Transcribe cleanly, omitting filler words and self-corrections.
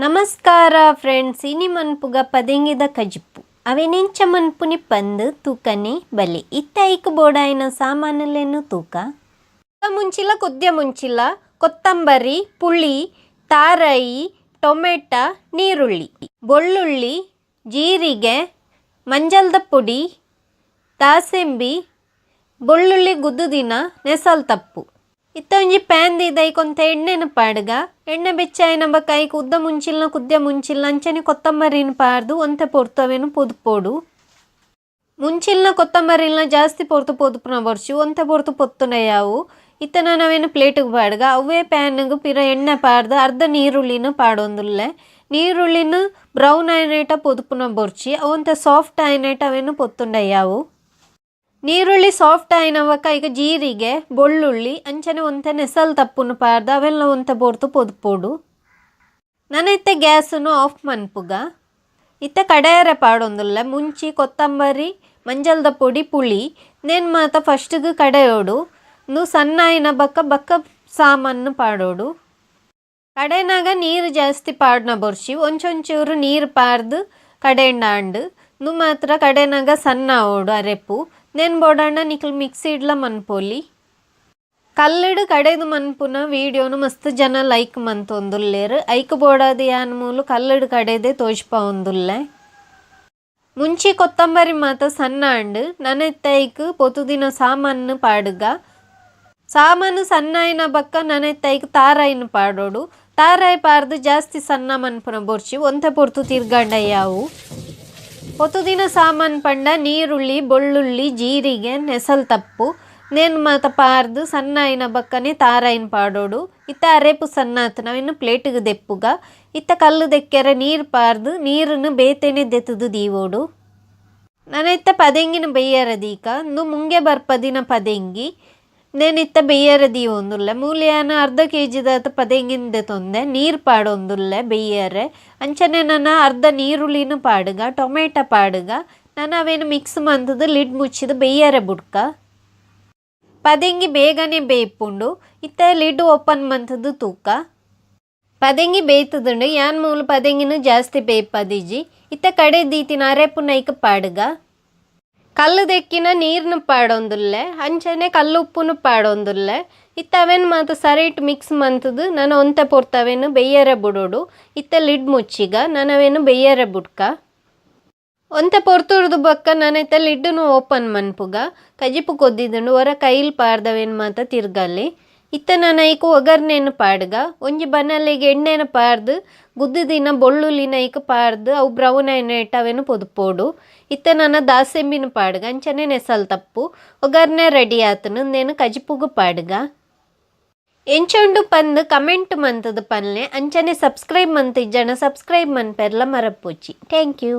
ನಮಸ್ಕಾರ ಫ್ರೆಂಡ್ಸ್, ಇನಿ ಮನ್ಪುಗ ಪದೆಂಗಿದ ಕಜಿಪ್ಪು. ಅವೆನೆಂಚ ಮನ್ಪುನಿ ಪಂದ್ ತೂಕನೆ ಬಲೆ. ಇತ್ತೆ ಐಕ್ ಬೋಡಾಯಿನ ಸಾಮಾನುಲೆನ್ ತೂಕ. ಮುಂಚಿಲ ಕುದ್ಯ ಮುಂಚಿಲ, ಕೊತ್ತಂಬರಿ, ಪುಳಿ, ತಾರಾಯಿ, ಟೊಮೆಟೊ, ನೀರುಳ್ಳಿ, ಬೊಳ್ಳುಳ್ಳಿ, ಜೀರಿಗೆ, ಮಂಜಲ್ದ ಪೊಡಿ, ದಾಸೆಂಬಿ, ಬೊಳ್ಳುಳ್ಳಿ ಗುದ್ದುದಿನ ನೆಸಲ್ ತಪ್ಪು. ಇತ್ತೆ ಒಂಜಿ ಪ್ಯಾನ್ ದೀದ್ ಐಕ್ ಒಂತೆ ಎಣ್ಣೆನ್ ಪಾಡ್ಗ. ಎಣ್ಣೆ ಬೆಚ್ಚ ಆಯಿನ ಬೊಕ್ಕ ಐಕ್ ಉದ್ದ ಮುಂಚಿಲ್ನ ಕುದ್ಯ ಮುಂಚಿಲ್ನ ಅಂಚನೆ ಕೊತ್ತಂಬರಿನ್ ಪಾಡ್ದ್ ಒಂತೆ ಪೊರ್ತು ಅವೆನ್ ಪೊದುಪೊಡು. ಮುಂಚಿಲ್ನ ಕೊತ್ತಂಬರಿಲ್ನ ಜಾಸ್ತಿ ಪೊರ್ತು ಪೊದುಪುನ ಬೊರ್ಚಿ, ಒಂತೆ ಪೊರ್ತು ಪೊತ್ತುಂಡ ಯಾವು. ಇತ್ತೆ ನನ ಅವೆನ್ ಪ್ಲೇಟ್ಗ್ ಪಾಡ್ಗ. ಅವ್ವೇ ಪ್ಯಾನ್ಗ್ ಪಿರ ಎಣ್ಣೆ ಪಾಡ್ದ್ ಅರ್ಧ ನೀರುಳ್ಳಿನ ಪಾಡೊಂದುಲ್ಲೆ. ನೀರುಳ್ಳಿನ ಬ್ರೌನ್ ಆಯಿನೇಟ ಪೊದುಪುನ ಬೊರ್ಚಿ, ಅವು ಒಂತೆ ಸಾಫ್ಟ್ ಆಯಿನೇಟ ಅವೆನ್ ಪೊತ್ತುಂಡ ಯಾವು. ನೀರುಳ್ಳಿ ಸಾಫ್ಟ್ ಆಯಿನ ಬೊಕ್ಕ ಐಕ್ ಜೀರಿಗೆ, ಬೊಳ್ಳುಳ್ಳಿ ಅಂಚನೆ ಒಂತೆ ನೆಸಲ್ ತಪ್ಪುನು ಪಾಡ್ದ್ ಅವೆಲ್ಲ ಒಂತೆ ಪೊರ್ತು ಪೊದುಪೊಡು. ನನ ಇತ್ತೆ ಗ್ಯಾಸ್ನು ಆಫ್ ಮನ್ಪುಗ. ಇತ್ತೆ ಕಡೆಯರೆ ಪಾಡೊಂದುಲ್ಲೆ. ಮುಂಚಿ, ಕೊತ್ತಂಬರಿ, ಮಂಜಲ್ದ ಪೊಡಿ, ಪುಳಿ ನೇನ್ ಮಾತ ಫಸ್ಟ್ಗ್ ಕಡೆಯೋಡು. ಉಂದು ಸಣ್ಣ ಆಯಿನ ಬೊಕ್ಕ ಬೊಕ್ಕ ಸಾಮಾನು ಪಾಡೋಡು. ಕಡೆನಾಗ ನೀರು ಜಾಸ್ತಿ ಪಾಡ್ನ ಬೊರ್ಚಿ, ಒಂಚೊಂಚೂರು ನೀರು ಪಾಡ್ದ್ ಕಡೆಂಡಾಂಡ್. ಉಂದು ಮಾತ್ರ ಕಡೆನಾಗ ಸಣ್ಣ ಆವೊಡು ಅರೆಪು. ನೆನ್ ಬೋಡಾಂಡ ನಿಕುಲು ಮಿಕ್ಸಿಡ್ಲ ಮನ್ಪೊಲಿ. ಕಲ್ಲುಡು ಕಡೆದು ಮನ್ಪುನ ವೀಡಿಯೋನು ಮಸ್ತ್ ಜನ ಲೈಕ್ ಮಂತೊಂದುಲ್ಲೆರ್. ಐಕ್ ಬೋಡಾದ್ ಯಾನ್ ಮೂಲು ಕಲ್ಲುಡು ಕಡೆದೆ ತೋಜ್ಪಾವೊಂದುಲ್ಲೆ. ಮುಂಚಿ, ಕೊತ್ತಂಬರಿ ಮಾತ ಸಣ್ಣ ಆಂಡ್. ನನ ಇತ್ತೆ ಐಕ್ ಪೊತುದಿನ ಸಾಮಾನು ಪಾಡುಗ. ಸಾಮಾನು ಸಣ್ಣ ಆಯಿನ ಬೊಕ್ಕ ನನ ಇತ್ತೆ ಐಕ್ ತಾರಾಯಿನ್ ಪಾಡೊಡು. ತಾರಾಯಿ ಪಾಡ್ದ್ ಜಾಸ್ತಿ ಸಣ್ಣ ಮನ್ಪುನ ಬೊರ್ಚಿ, ಒಂತೆ ಪೊರ್ತು ತಿರ್ಗಾಂಡ ಯಾವು. ಪೊತುದಿನ ಸಾಮಾನು ಪಂಡ ನೀರುಳ್ಳಿ, ಬೊಳ್ಳುಳ್ಳಿ, ಜೀರಿಗೆ, ನೆಸಲ್ ತಪ್ಪು ನೇನ್ ಮಾತ ಪಾಡ್ದ್ ಸಣ್ಣ ಆಯಿನ ಬೊಕ್ಕನೆ ತಾರಾಯಿನ್ ಪಾಡೊಡು. ಇತ್ತೆ ಅರೆಪು ಸಣ್ಣ ಆತುಂಡ ಅವೆನ್ ಪ್ಲೇಟ್ಗ್ ದೆಪ್ಪುಗ. ಇತ್ತೆ ಕಲ್ಲು ದೆಕ್ಕೆರೆ ನೀರು ಪಾಡ್ದ್ ನೀರುನು ಬೇತೆನೆ ದೆತ್ತುದು ದೀವೊಡು. ನನ ಇತ್ತೆ ಪದೆಂಗಿನ ಬೆಯ್ಯರೆ ದೀಕ. ಉಂದು ಮುಂಗೆ ಬರ್ಪದಿನ ಪದೆಂಗಿ. ನೇನ್ ಇತ್ತೆ ಬೆಯ್ಯರೆ ದೀವೊಂದುಲ್ಲೆ. ಮೂಲು ಯಾನ್ ಅರ್ಧ ಕೆಜಿದಾತ್ ಪದೆಂಗಿನ್ ದೆತೊಂದೆ. ನೀರು ಪಾಡೊಂದುಲ್ಲೆ ಬೆಯ್ಯರೆ. ಅಂಚನೆ ನನ ಅರ್ಧ ನೀರುಳ್ಳಿನ ಪಾಡುಗ, ಟೊಮೆಟೊ ಪಾಡುಗ. ನನ ಅವೆನ್ ಮಿಕ್ಸ್ ಮಂತುದು ಲಿಡ್ ಮುಚ್ಚಿದ್ ಬೆಯ್ಯರೆ ಬುಡ್ಕ. ಪದೆಂಗಿ ಬೇಗನೆ ಬೇಯ್ಪುಂಡು. ಇತ್ತೆ ಲಿಡ್ ಓಪನ್ ಮಂತುದು ತೂಕ. ಪದೆಂಗಿ ಬೇಯ್ತುದುಂಡು. ಯಾನ್ ಮೂಲು ಪದೆಂಗಿನ ಜಾಸ್ತಿ ಬೇಯ್ಪದಿಜಿ. ಇತ್ತೆ ಕಡೆ ದೀತಿನ ಅರೆಪುನ ಐಕ್ ಪಾಡುಗ. ಕಲ್ಲು ದೆಕ್ಕಿನ ನೀರ್ನು ಪಾಡೊಂದುಲ್ಲೆ, ಅಂಚನೆ ಕಲ್ಲು ಉಪ್ಪುನು ಪಾಡೊಂದುಲ್ಲೆ. ಇತ್ತೆ ಅವೆನ್ ಮಾತ ಸರಿಟ್ ಮಿಕ್ಸ್ ಮಂತುದು ನನ ಒಂತೆ ಪೊರ್ತು ಅವೆನ್ ಬೆಯ್ಯರೆ ಬುಡೊಡು. ಇತ್ತೆ ಲಿಡ್ ಮುಚ್ಚಿಗ. ನನ ಅವೆನ್ ಬೆಯ್ಯರೆ ಬುಡ್ಕ. ಒಂತೆ ಪೊರ್ತುರ್ದು ಬೊಕ್ಕ ನನ ಇತ್ತೆ ಲಿಡ್ನು ಓಪನ್ ಮನ್ಪುಗ. ಕಜಿಪು ಕೊದ್ದಿದುಂಡು. ಒರ ಕೈಲ್ ಪಾಡ್ದ್ ಅವೆನ್ ಮಾತ ತಿರ್ಗಲಿ. ಇತ್ತೆ ನನ ಐಕ್ ಒಗ್ಗರ್ಣೆನ್ ಪಾಡುಗ. ಒಂಜಿ ಬನಲೆಗ್ ಎಣ್ಣೆನ್ ಪಾಡ್ದ್ ಗುದ್ದುದಿನ ಬೊಳ್ಳುಳ್ಳಿನ ಐಕ್ ಪಾಡ್ದ್ ಅವು ಬ್ರೌನ್ ಆಯಿನೇಟ ಅವೆನ್ ಪೊದುಪೊಡು. ಇತ್ತೆ ನನ ದಾಸೆಂಬಿನ ಪಾಡುಗ, ಅಂಚನೆ ನೆಸಲ್ ತಪ್ಪು. ಒಗ್ಗರ್ಣೆ ರೆಡಿ ಆತುಂಡು. ಉಂದೆನ್ ಕಜಿಪುಗು ಪಾಡುಗ. ಎಂಚ ಉಂಡು ಪಂದ್ ಕಮೆಂಟ್ ಮಂತುದು ಪನ್ಲೆ. ಅಂಚನೆ ಸಬ್ಸ್ಕ್ರೈಬ್ ಮಂತಿಜ್ಜಂಡ ಸಬ್ಸ್ಕ್ರೈಬ್ ಮನ್ಪೆರ್ಲ ಮರಪೊಚ್ಚಿ. Thank you.